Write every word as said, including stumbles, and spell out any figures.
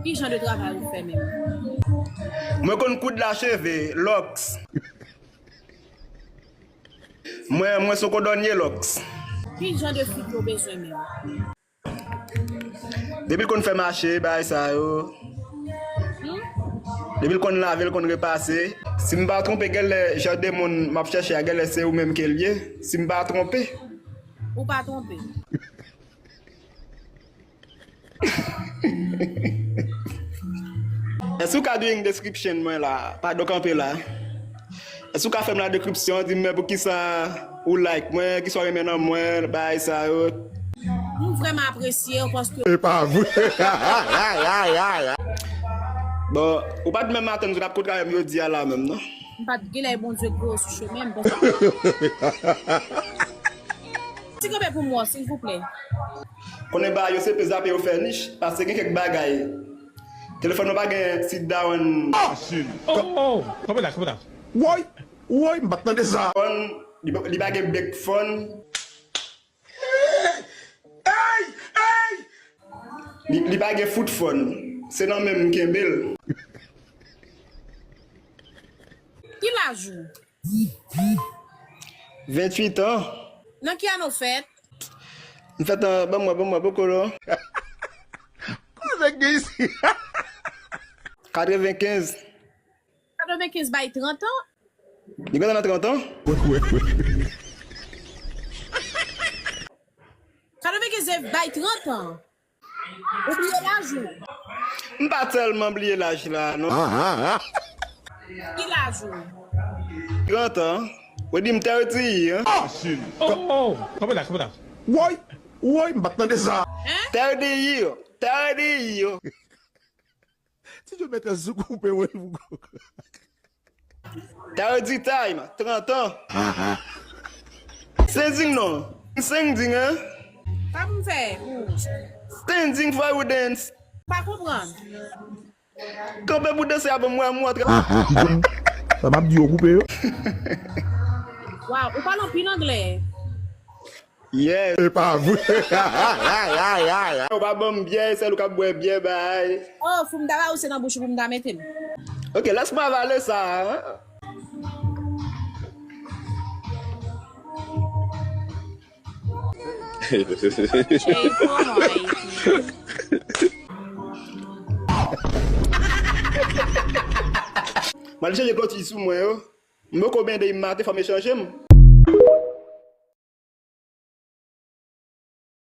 Ki jan de travay ou fè menm? Mwen konn koud la cheve, lòks. Mwen, mwen se yon kodònye lòks. Ki jan de fi ke w bezwen menm? Depi l konn fè mache, bagay sa yo. Hmm? Depi l konn lave, l konn repase. Si m pa twonpe, genlè jan de moun m ap chèche a, genlè se ou menm ke l ye. Si m pa twonpe. Ou pa twonpe. Èske ou ka doing description mwen la? Padon, kanpe la. Èske ou ka fè m la description, di m men poukisa ou like mwen, kisa w renmen nan mwen, bagay sa yo. M vrèman apresye w paske. E pa vre. Bon, ou pa t menm atann si w t ap kontre avè m jodi a la menm, non? M pa t genlè Bondye gwo sou chemen m paske. Ti kanpe pou mwen, silvouplè. Konnen bagay yo se pe zape yo fè nich, paske gen kèk bagay. Telefòn ou pa gen sit down. Machine. Oh, oh, oh. Kanpe la, kanpe la. Woy, woy, m pa t tande sa. Fòn, li, li pa gen bèk fòn. Ey, ey! Li, li pa gen fout fòn. Se nan men m kenbe l. Ki laj ou? Venntuit an. Nan ki ane w fèt? M fèt an, ban mwen, ban mwen, poko non. Kote nèg gen isi? Katrevenkenz. Katrevenkenz bay trant an? Li gentan nan trant an? Katrevenkenz bay trant an. Ou bliye laj ou? M pa tèlman bliye laj la, non. Ki laj ou? Trant an. Ou di m thirty year. Oh, oh, kanpe la, kanpe la. Woy, woy, m pa t tande sa. Hein? Thirty year, thirty year. Ti Djo mèt sou koupe, wi. Thirty time, trant an. Sending non. Sending, hein? Sa pou m fè pou ou? Standing for you dance. Pa konprann. Kanpe pou danse avè m, wè m antre. Sa m ap di yo koupe yo. Waw, ou pale anpil anglè. Yes. E pa vre. Ou pa ban m byè, sèl ou k ap bwè byè, bay. Oh, fou m ta ba ou se nan bouch ou pou m ta mete l. Ok, lès m avale sa, hein. Cheri, pran mwen. M al chanje kòti sou mwen, yo. M poko bende, m maten, fò m echanje m.